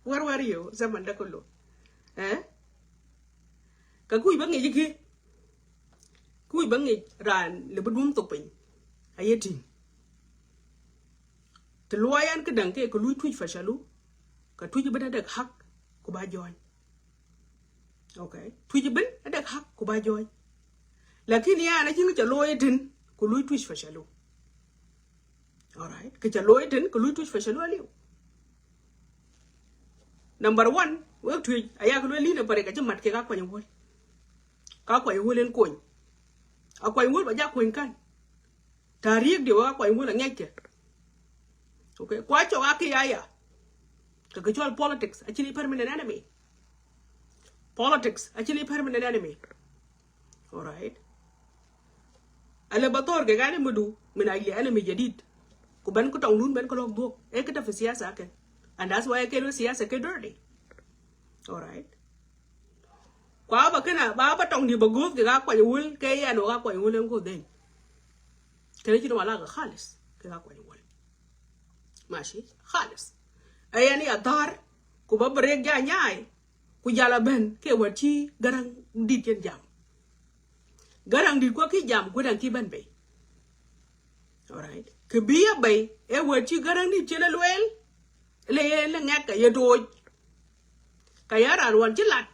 Where were you zaman da kullu? Eh? Ka kuc ba ŋic ki. Kuc ba ŋic raan lɛ bi duɔm thok piny. A yɛ tiŋ. Ti luɔi ɛn kä daŋ kɛ kɛ luc tuic fashalu. Ka tuic ben a dek hak ku ba jɔny. Okay. Tuic ben a dek hak ku ba jɔny. Lakin yan a jiŋ ca looi tin ku luc tuic fashalu. Alright. Kɛ ca looi tin kɛ luc tuic fashalu aliu. Number one, wek tuic a yak luel Lina Parik a ci mat kɛ ka kuany wol. Ka kuany wol en kony. A kuany wol ba ja kony kan. Tarik diɛ wek a kuany wol a ŋiac kɛ. Okay. Kua cɔk a ki ya ya. Kɛ kɛ cɔl politics a ci ni permanent enemy. Politics a ci ni permanent enemy. Alright. Alɛ ba thor kɛ gani mudu min ajli enemy jadid. Ku ben ku tɔŋ dun ben ku lɔk dhuɔk. Ɛ kita fi siyasa kɛ. And that's why kɛ lo siyasa kɛ dirty. Alright. Kua ba kena ba ba tɔŋ di ba goth kɛ ga kuany wul kɛ yɛn wä ga kuany wul en goth den. Kɛ ci duma la ga khalis kɛ ga kuany wul. Mashi khalis. Ɛ yɛn ya thar ku ba break ja nyai. Ku jal a ben kɛ wä ci Garaŋ dit cɛn jam. Garaŋ dit kuɛ ki jam ku daŋ ki ben bei. Alright. Kɛ bi a bei ɛ wä ci Garaŋ dit cɛn a luel. Lɛ yɛ lɛ ŋɛk kɛ yɛ toc. Kɛ yɛ ran wan ci lat.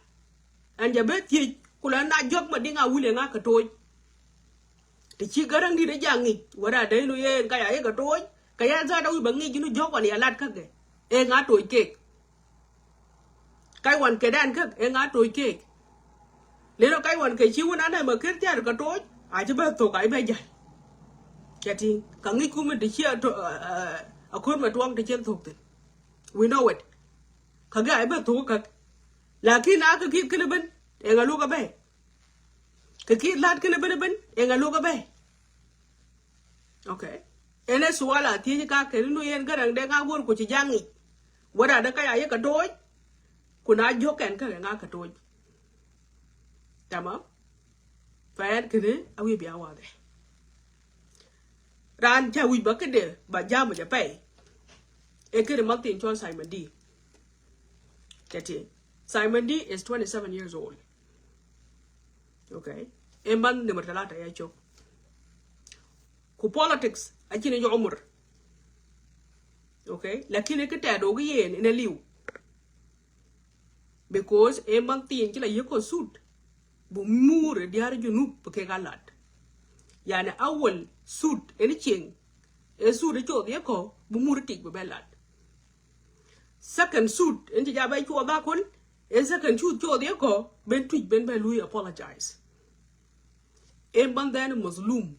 Ɛn jɛ ben thiec ku la na jɔk Madiŋ a wulɛ ŋa kɛ toc. Ti ci Garaŋ dit a jaŋ ŋic wä ra dee nu yɛn ka ya yɛ kɛ toc. Kɛ yɛ zat a wi̱c ba ŋic nu jɔk wan ya lat kä kɛ. Ɛ ŋa toc kek. Kac wan kɛ dan käk ɛ ŋa toc kek. Leno kac wan kɛ ci wun anɛ ma ker tiar ka toc a ci bɛ thok a ci bɛ jal. Cɛ tiŋ ka ŋic kum in ti ci a to a kor ma tuɔŋ ti cien thok thin. We know it. Ka gɛ a ci bɛ thok käk. Lakin a ka kit kini ben ɛ ŋa luk a bɛ. Kɛ kiɛ lat kɛn ben ben ɛ ŋa lok a bɛ. Okay. Ɛn ɛ sual a thiec ka kɛn nu yɛn Garaŋ dee ŋa guɔr ku ci jaŋ ic. Wä rat dee ka ya yɛ ka toc. Ku na jɔk kɛn kä kɛ ŋa ka toc. Tamam. Fa ɛn kɛn a wi̱i̱ bia wath ɛ. Raan ca wi̱c ba kädɛ ba jam jɛ pɛy. Ɛ kädɛ ma thin cɔl Simon D. Kɛ ti Simon D is twenty seven years old. Okay. Ɛ man number talata ya cok. Ku politics a cini jɔ umur. Okay. Lakini kä tɛt wä kä yɛn in a liw. Because ɛ man thin ci la yeko suit. Bu mur diar junub bu kek a lat. Yani awal suit in cieŋ. Ɛ suit coth yeko bu mur tik bu bɛ lat. second suit in ti ja bɛ cuɔth a kun, in second suit cuɔth ye kɔ, ben Twic ben bɛ lui apologize. In bandhɛn mazlum.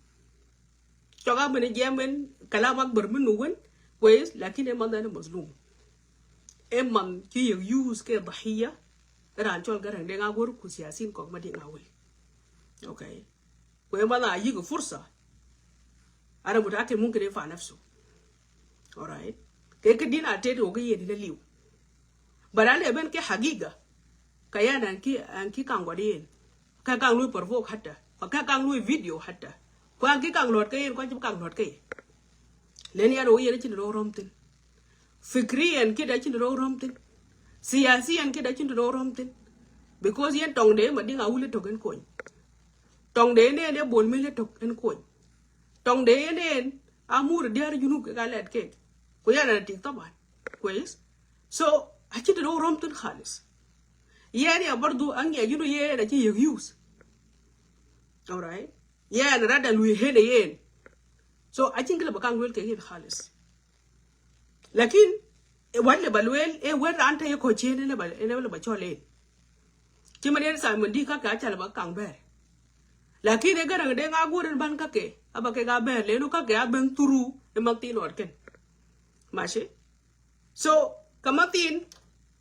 Cɔk a ben jiɛm in kalam akbar minnu wen, kwes, lakin in bandhɛn mazlum. In man ci yek use kɛ dahiya, ran cɔl Garaŋ Deŋ Aguer ku siasin kɔk Madiŋ Awil. Okay. Kue ma la yik fursa. Ana mutakid mumkin ifa nafsu. Alright. Kɛ kɛ din a tet wä kɛ yɛn in a liw. But a lɛ ben kɛ hagiga. Kɛ yɛn an ki, an ki kaŋ gɔd yɛn. Kɛ kaŋ lui provoke hatta. Kɛ kaŋ lui video hatta. Kua an ki kaŋ lɔt kɛ yɛn, kua ci kaŋ lɔt kɛ yɛn. Len yɛn wä yɛn a cin rɔ rɔm thin. Fikriyan kida cin rɔ rɔm thin. Siyasiyan kida cin rɔ rɔm thin. Because yɛn tɔŋ de Madiŋ Awil tok in kony. Tɔŋ de nɛn ɛ Bol Mel tok in kony. Tɔŋ de nɛn a mur diar Junub kɛ ka lɛt kek. Ku yɛn a tik taban. Kwes. So, a cin rɔ rɔm thin khalis. Yɛn ya bardu an ya Junub yɛn a ci yek use. Alright. Yɛn rada lui hene yɛn. So, a cin kila ba kaŋ luel kɛ yɛn khalis. Lakin, ɛ wɛt lɛ ba lueel, ɛ wɛt raan te ye kɔc cien, ɛ lɛ ba, ɛ lɛ ba cɔl en. Ci man yen Simon di kakɛ a ca lɛ ba kaŋ bɛɛr. Lakin ɛ Garaŋ Deŋ Aguer in ban kakɛ, a ba kɛ ka bɛɛr, lenu kakɛ a ben through ɛ man thin ɔt kɛn. Mashi? So, ka man thin,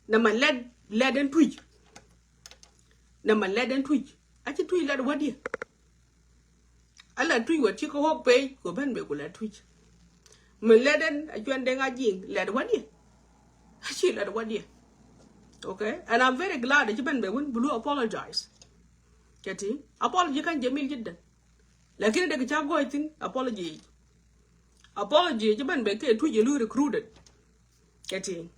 na man lɛt, lɛt ɛn Twic. Na man lɛt ɛn Twic. A ci Twic lɛt wä diɛ. A la Twic wä ci kä wok page, ku ben be ku la Twic. Min lɛt ɛn a cuɛn Deŋ Ajiŋ, lɛt wä diɛ. A ci lɛt wä diɛ. Okay? And I'm very glad that you ben be win blue apologize. Kɛ ti, apology kan jamil jiddan. Lakin dek ca gɔɔy thin, apology. Apology ci ben be kɛ Twic ye lu recruited. Kɛ ti.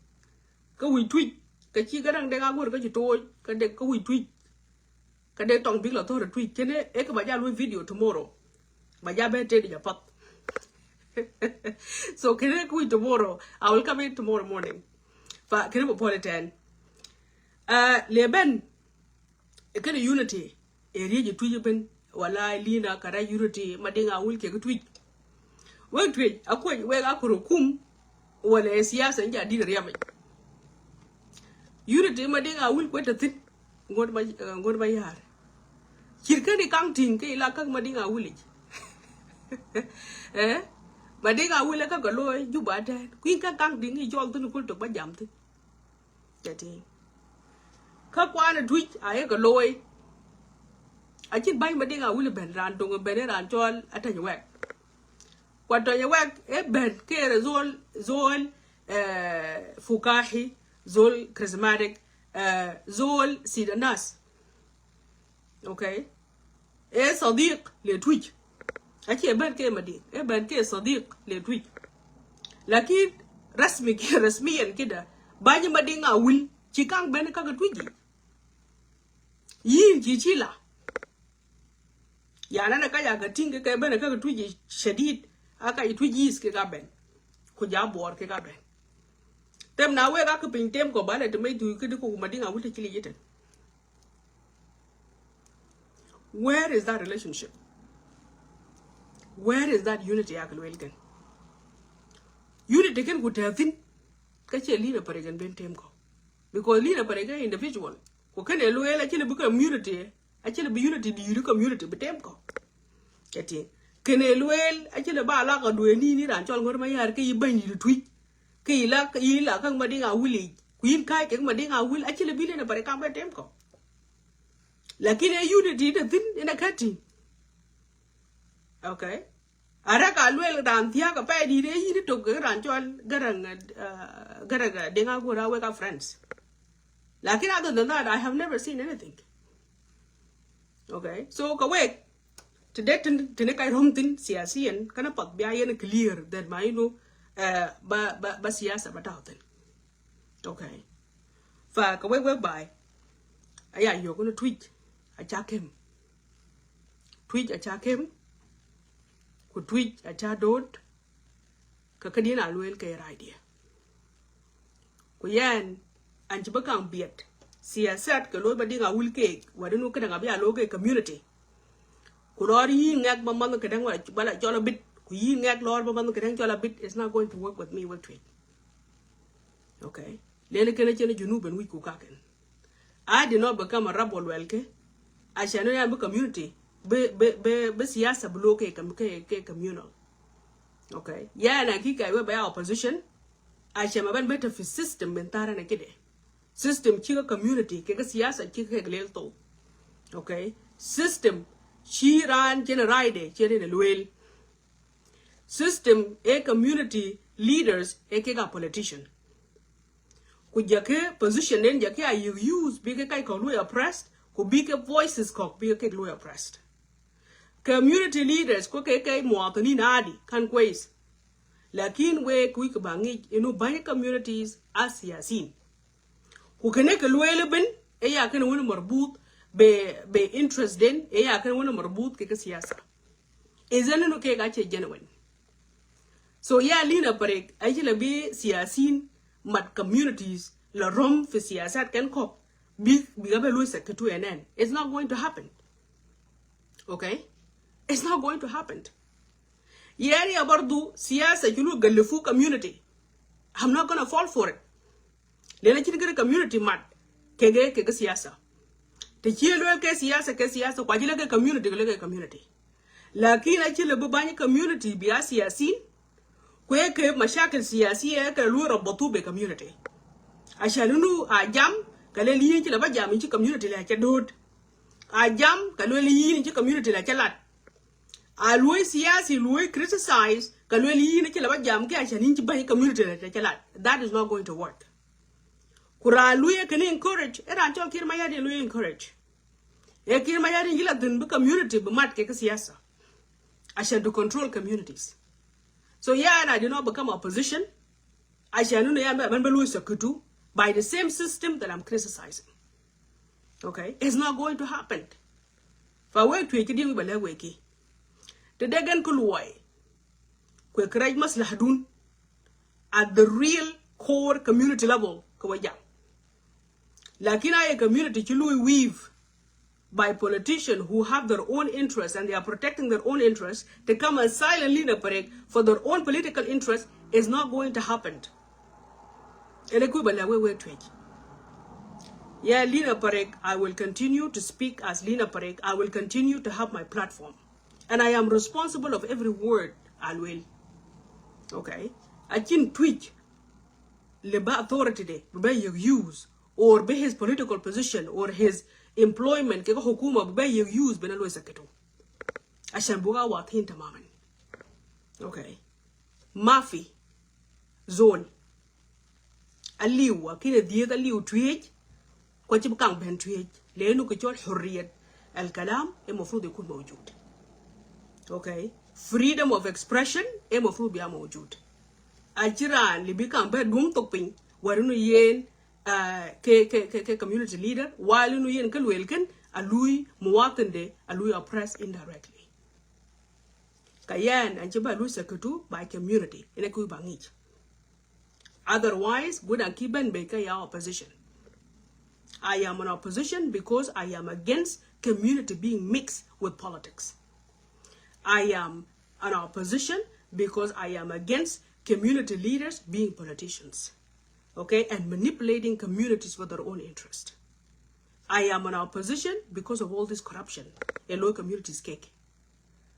Kä wi̱c Twic, kä ci Garaŋ Deŋ Aguer kä ci tooc, kä dek kä wi̱c Twic. Kä dee tɔŋ bik la thɔr a Twic kene, ɛ kɛ ba ja luɔi video tomorrow. Ba ja bɛ tëë di ja path. So kene kɛ wi̱c tomorrow, I will come in tomorrow morning. Fa kene bɛ puɔl itɛn. Uh, le ben, kene unity, ɛ riec i Twic i ben, wala Lina kɛ rɛc unity, Madiŋ Awil kɛ kɛ Twic. Wek Twic, a kuec, wek a kuro kum, wala ɛ siasa in ja dit riam ic. Unity Madiŋ Awil kuet a thin. Ŋot ma, eh, ŋot ma yar. Cir keni kaŋ tiŋ ke ila kak Madiŋ Awil ic. Eh? Madiŋ Awil e kak a loy Juba tɛn. Kuin kak kaŋ tiŋ i cɔl thin kul tok ba jam thin. Kɛ tiŋ. Kak kuan a Twic a ye ka loy. A cin ba̱ny Madiŋ Awil ben ran doŋ ben ran cɔl a tany wɛk. Kua tɔnyɛ wɛk e ben kɛɛrɛ zol, zol, eh, fukahi, zol charismatic, eh, zol sid anas. Okay? E sadiq le Twic. Aci e ben kɛ Madiŋ. E ben kɛ sadiq le Twic. Lakin rasmi, rasmiyan kida. Banyi Madiŋ Awil. Ci kaŋ ben kak Twic. Yin ci ci la. Yan ɛn ɛ kac a kɛ ti̱ŋ kɛ kɛ ben ɛ kä kɛ Twic shadid, a kac Twic East kɛ ka ben. Ku ja Buɔɔr kɛ ka ben. Tem na wek a kä piny tem kɔ ba lɛ te mec thuy kä di ku Madiŋ Awil te ci lic itɛn. Where is that relationship? Where is that unity a kɛ luel kɛn? Unity kɛn ku tɛthin. Kä cɛ Lina Parik ɛn ben tem kɔ. Because Lina Parik ɛ individual. Ku kɛn ɛ luel a ci lɛ bi community. Acï lɛ bi unity di̱i̱t community bi tem kɔ. Kɛ tiŋ. Kɛn ɛ lueel, acï lɛ ba alaka dueeni ni raan cɔl Ŋot Mayar kɛ yi bäny di̱i̱t Twic. Kɛ yi la, yi la kaŋ Madiŋ Awil ic. Ku yin ka̱a̱c kɛ Madiŋ Awil, acï lɛ bi lɛn ɛ bari kaŋ bɛ tem kɔ. Lakin ɛ unity te thi̱n, in ɛ kä ti̱. Okay. A rɛk a luel raan thia̱a̱k a pɛy di̱i̱t ɛ yin tok kɛ raan cɔl Garaŋ, uh, Garaŋ Deŋ Aguer a wek a friends. Lakin other than that, I have never seen anything. Okay, so kɛ wek, ti dee tin, tin kac rom thin siyasiyan, kɛn a path bia yɛn clear that ma inu, eh, ba, ba, ba siyasa ba tau thin. Okay. Fa kɛ wek wek bai, aya yok ni Twic, a ca kem. Twic a ca kem, ku Twic a ca dot, Kä kädiɛn a lueel kɛ rac diɛ. Ku yɛn, an ci bä kaŋ biɛt. Siyasat kɛ lo̱c Madiŋ Awil keek, wä di nu kädäŋ a bi a lo̱c kɛ community. Ku lɔr yi ŋɛk bä man kädäŋ wä bä la cɔl a bit. Ku yi ŋɛk lɔr bä man kädäŋ cɔl a bit. It's not going to work with me, wek Twic. Okay. Lɛn kɛn cɛn Junub ben wi̱c ku kakɛn. I did not become a rebel wɛl kɛ. Ashan ni yan bi community bi, bi, bi, bi siasa bi lo kɛ, kɛ, kɛ communal. Okay. Yan a ki kɛ wee ba ya opposition. Ashan ma ben bɛ tɛ fi system ben tharɛ na kidɛ. System cikɛ community kɛ kɛ siasa cikɛ kɛ lel thou. Okay. System ci ran cɛn raide cɛn in luel. System ɛ community leaders ɛ kɛ ka politician. Ku jakɛ position den jakɛ a yik use bikɛ kɛ kɔk luɔy oppressed, ku bikɛ voices kɔk bikɛ kɛ luɔy oppressed. Community leaders ku kɛ kɛ muwatinin adi kan kwes. Lakin wek wi̱c kɛ ba ŋic inu bany communities a siasin. Ku kɛn kɛ lueel ben ɛ ya kɛn wun marbut be, be interest den ɛ ya kɛn wun marbut kɛ kɛ siasa. Is ɛn inu kɛ ka cɛ genuine. So ya Lina Parek a ci la bi siasin mat communities la rom fi siasat kɛn kɔk bi, bi ka bɛ luɔy sɛk kɛ tu ɛnɛn. It's not going to happen. Okay? It's not going to happen. Yɛri a bardu siasa ci lu galifu community. I'm not gonna fall for it. Lena cin kɛ community mat kɛ gɛ kɛ gɛ siasa. Te ci luel kɛ siasa kɛ siasa kwa ci lɛ kɛ community kɛ lɛ kɛ community. Lakin a ci lɛ bi bany community bi a siasin. Kwe kɛ mashakil siyasiya kɛ lu rabatu be community. Ashan inu a jam kɛ lɛ liyin ci lɛ ba jam in ci community lɛ cɛ dot. A jam kɛ lɛ liyin ci community lɛ cɛ lat. A luɔy siyasi luɔy criticize kɛ luɔy liyin ci lɛ ba jam kɛ ashan in ci bany community lɛ cɛ lat. That is not going to work. Ku ran luɔy kɛ ni encourage ɛ ran cɔl Kiir Mayardit luɔy encourage. Ɛ Kiir Mayardit in ci la dhin bi community bi mat kɛ kɛ siasa. Ashan to control communities. So yeah, and I did not become opposition. Ashan inu ya mɛ mɛn bɛ luɔy sakitu by the same system that I'm criticizing. Okay? It's not going to happen. Fa wek tuec ki diɛn wi̱c ba lɛk wek ki. Te dee gɛn ki luɔy. Kue kɛ rɛc maslahadun at the real core community level kɛ wä jam. Lakin a ye community ci luɔy weave by politicians who have their own interests and they are protecting their own interests to come and silently Lina Parek for their own political interests is not going to happen. Ɛn ɛ kui̱ ba lɛ wee wee tuec. Yeah, Lina Parek, I will continue to speak as Lina Parek. I will continue to have my platform. And I am responsible of every word I will. Okay? A cin tuec lɛ ba authority de bi bɛ yek use or bi his political position or his employment kɛ hukuma bi bɛ yek use bi na luɔy sakitu. Ashan buk a wathin tamaman. Okay. Mafi zol. A liw a kinɛ dhieth a liw tuec. Kwa ci bi kaŋ ben tuec lenu kɛ cɔl hurriyat al kalam e mafrud ikun mawjud. Okay. Freedom of expression e mafrud bia mawjud. A ci ran li bi kaŋ ben dum thok piny wari nu yen kɛ kɛ kɛ kɛ community leader wali nu yen kɛ luel ken a lui muwatin de a lui oppress indirectly. Ka yɛn an ci ba lui sakitu by community ina kui ba ŋic. Otherwise gudan ki ben be ka ya opposition. I am an opposition because I am against community being mixed with politics. I am an opposition because I am against community leaders being politicians, okay, and manipulating communities for their own interest. I am an opposition because of all this corruption in low communities cake.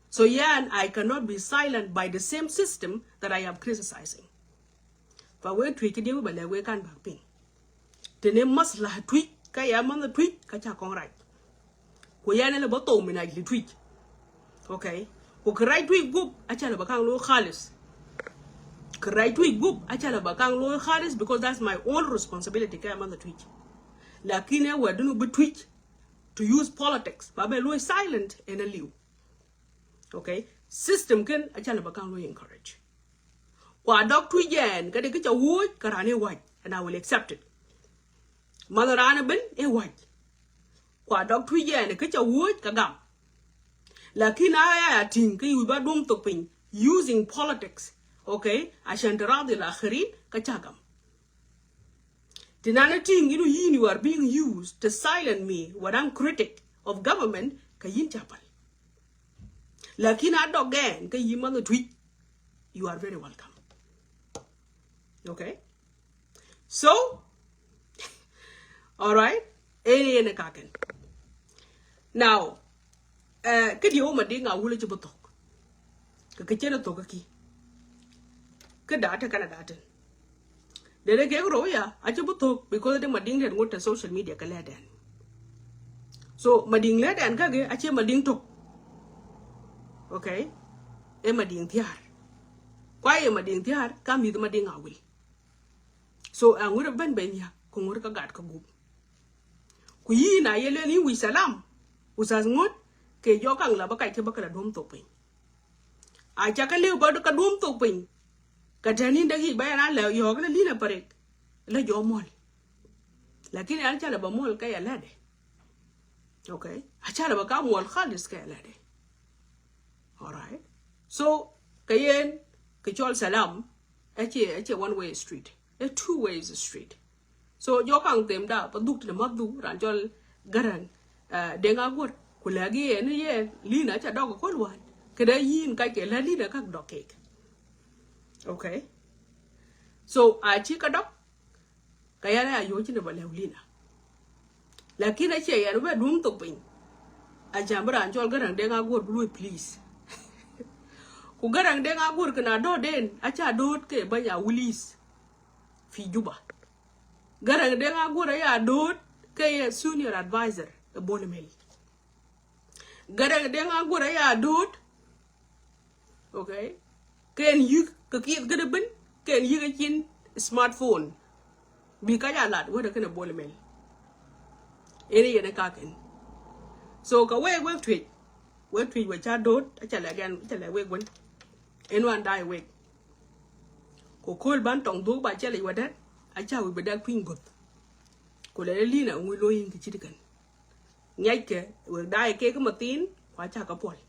So yeah, and I cannot be silent by the same system that I am criticizing. Fa wee tuec ki diɛ wee ba lɛ wee kan bak piny. Tene maslaha tuec ka ya man tuec ka ca kɔŋ rac. Ku yɛn lɛ bä thou min ajli tuec. Okay. Ku kɛ rac tuec gup a ca lɛ bä kaŋ lo̱o̱ khalis. Kɛ rac tuec gup a ca lɛ bä kaŋ lo̱o̱ khalis because that's my own responsibility ka ya man tuec. Lakin ɛ wɛ dunu bi tuec to use politics ba bɛ lo̱o̱ silent ɛn a liw. Okay. System ken a ca lɛ bä kaŋ lo̱o̱ encourage. Kua dɔk tuec ɛn kä dee kä ca wuɔ̱c kä raan ɛ wac and I will accept it. Math raan ɛ ben ɛ wac. Kua dɔk tuec ɛn kä ca wuɔ̱c kä gam. Lakin a ya ya tiŋ kä yuc ba duɔ̱m thok piny using politics. Okay. Ashan ti radhi al akhirin kä ca gam. Ti nan ɛ tiŋ inu yin you are being used to silent me when I'm critic of government kä yin ca pal. Lakin a dɔk ɛn kä yi math tuec. You are very welcome. Okay. So Alright? Ëë yɛn ɛ kakɛn. Now, ɛ, kä diɛ wä Madiŋ Awil ci bi thok. Kɛ kɛ cɛn ɛ thok kä ki. Kä da̱a̱ te Canada ten. Dee dee kek rou ya a ci bi thok because de Madiŋ dee ŋut te social media kɛ lɛ dɛn. So Madiŋ lɛ dɛn kä kɛ a ci Madiŋ thok. Okay? Ɛ Madiŋ thia̱a̱r. Kua yɛ Madiŋ thia̱a̱r ka mi̱th Madiŋ Awil. So a ŋut ɛ ben ben ya kɛ ŋut kä gat kä gup. Ku yii na yɛ lɛn i̱ wi̱c salam. Usas ŋut kɛ jɔk kaŋ la bä kac kɛ bä kɛ la duɔ̱m thok piny. A ca kɛ lëë bä kɛ duɔ̱m thok piny. Kɛ tɛn in däk yic bä yɛn a lɛ yɔɔk lɛ li̱n a parik. Lɛ jɔɔ muɔl. Lakin yɛn ca lɛ bä muɔl kɛ yɛ lɛdɛ. Okay. A ca lɛ bä ka muɔl khalis kɛ yɛ lɛdɛ. Alright. So kɛ yɛn kɛ cɔl salam. Ɛ cɛ, ɛ cɛ one way street. Ɛ two ways street. So jɔk kaŋ themda pa dhuk ti ma dhuk ran cɔl Garaŋ, uh, Deŋ Aguɔr. Ku lɛ gi yɛn yɛ Lina ca dɔk kol wan. Kɛ dee yin kac kɛ lɛ Lina kak dɔk kek. Okay. So a ci ka dɔk. Ka yɛn a yo̱o̱ ci ni ba lɛw Lina. Lakin a ciɛ yɛn wɛ duɔ̱m thok piny. A jam bi ran cɔl Garaŋ Deŋ Aguɔr bi luɔ̱c please. Ku Garaŋ Deŋ Aguɔr kɛ na dɔ̱ den a ca do̱o̱t kɛ bäny a wulis. Fi Juba. Garaŋ Deŋ Aguɔr a ya do̱o̱t kɛ yɛ senior advisor ɛ Bol Mel. Garaŋ Deŋ Aguɔr a ya do̱o̱t. Okay. Kɛn yi̱k kɛ kiɛth gɛdɛ ben kɛn yi̱k a cin smartphone. Bi ka ya lat wä dɛ kɛn ɛ Bol Mel. Ɛn yɛn ɛ ka kɛn. So ka wek wek tuec. Wek tuec wek ca do̱o̱t a ca lɛ gɛn a ca lɛ wek wen. Ɛn wan da̱a̱ wek. Kɛ ko̱l ban tɔŋ dhuk ba cɛ lɛ wä dɛ a ca wi̱c bɛ dɛ kui̱ny go̱th. Ku lɛ lɛ Lina ŋuc lo̱ yin kɛ cit kɛn. Ŋiackɛ wek da̱a̱ kɛ kä ma thi̱n kua ca kɛ puɔl.